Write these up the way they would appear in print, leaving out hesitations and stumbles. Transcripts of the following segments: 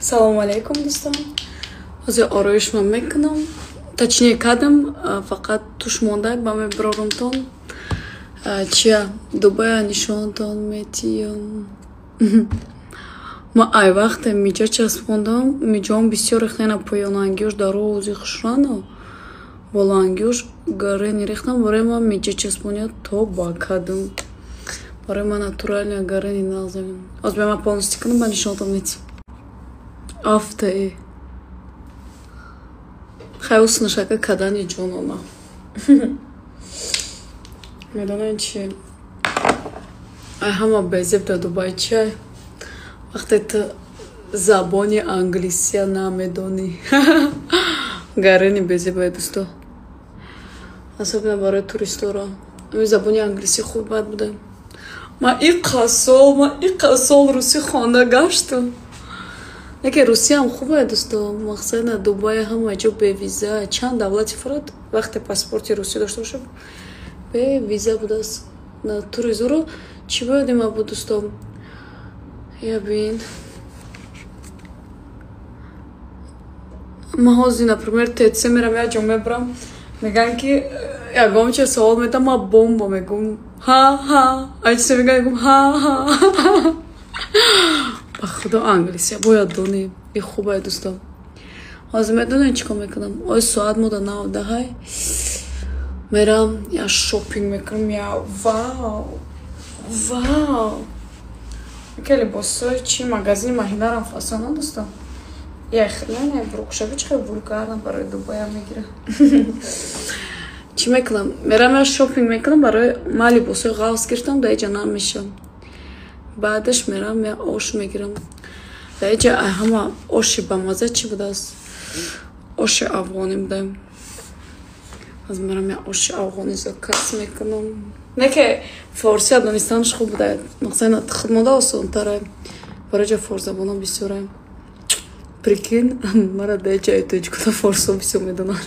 Салому алейкум, дӯстон. Ҳозир ороишма мекунам, точнее кардам, фақат туш монда, ба мебирорумтон. Чия Дубая нишонтон метиём. Ма ай вақте миҷа часпондам, миҷаом бисёр рехтана, поёнангиёш дарози хушрано, болоангиёш гарени рехтам. Барои ман миҷа часпония то ба кадам. Барои ман натурально гарени нағзем. Ҳозир ба ман полностью кунам, ба нишонтон метиём. Афтаи хай уснашака кадани ҷонона. Медонед чи ай ҳама безеб дар Дубай чиай? Вақте ту забони англисия намедонӣ, гарени безебай, дӯсто, особенно барои туристоро. Ами забони англисӣ хуб бад буда. Ма иқа сол русӣ хонда гаштам. Яке Русияам хубае, дӯсто. Мақсад, на Дубай ҳама ҷо бевиза, чанд давлати фурад, вақте паспорти русӣ дошта бошад, бевиза будааст. На туризоро чӣ бояд има буд, дӯсто? Я бин, ман ҳозир, например, ТЦ мерам, як ҷо мебарам, мегӯянд ки ягон чиз савол метам, ман бомба мегӯм, ҳа ҳа, ай чизе мегӯям, мегӯм ҳа ҳа. Ба худо, англисия бояд донӣ, и хубае, дӯсто. Ҳозир медонед чӣ кор мекунам? Ой, соат мода 9-даҳай, мерам я шопинг мекунам, я вау вау, яке либосои чи магазини Маҳинарам фасона, дӯсто. Я хеле брукшави чи хеле вульгарно барои Дубая мегирам. Чӣ мекунам? Мерам я шопинг мекунам, барои ман либосои ғафз гирифтам, дар иҷа намешам. Баъдаш мерам я ош мегирам. Дар иҷа ҳама оши бамаза чӣ будааст? Оши афғонӣ буда. Аз мерам я оши афғонӣ заказ мекунам. Не ки форсия донистанаш хуб буда, мақсад худмода осонтара. Барои ҷа форсзабонон бисёре. Прикинь, мара дар иҷа тоҷикона форсо бисёр медонанд.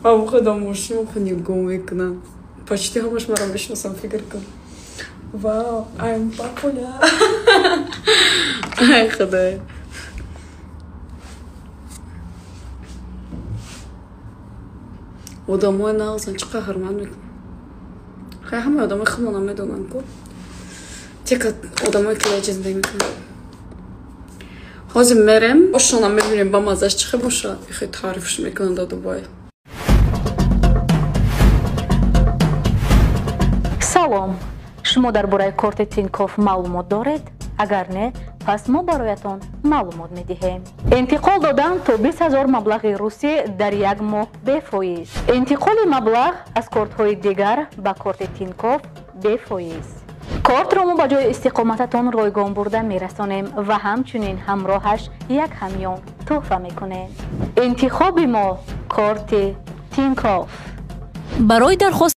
Ва худо мошин хо нигоҳ мекунанд. Почти ҳамаш маро мешиносам, фикр кун. Вау, I'm popular. Ай худоя. Одамои нағзан, чӣ қадр ҳурмат мекунанд. Хай, ҳамаи одамои худмона медонанд ку. Тека одамое ки дар иҷа зиндагӣ мекунанд. Ҳозир мерем, ошона мебинем, ба маззаш чӣ хел бошад. Хеле таърифш мекунанд дар Дубай. Салом, шумо дар бораи корти Тинькофф маълумот доред? Агар не, пас мо бароятон маълумот медиҳем. Интиқол додан то 20 000 маблағи русӣ дар як моҳ бефоиз, интиқоли маблағ аз кортҳои дигар ба корти Тинькофф бефоиз. Кортро мо ба ҷои истиқомататон ройгон бурда мерасонем ва ҳамчунин ҳамроҳаш як ҳамён тӯҳфа мекунем. Интихоби мо корти Тинькофф. Барои дархост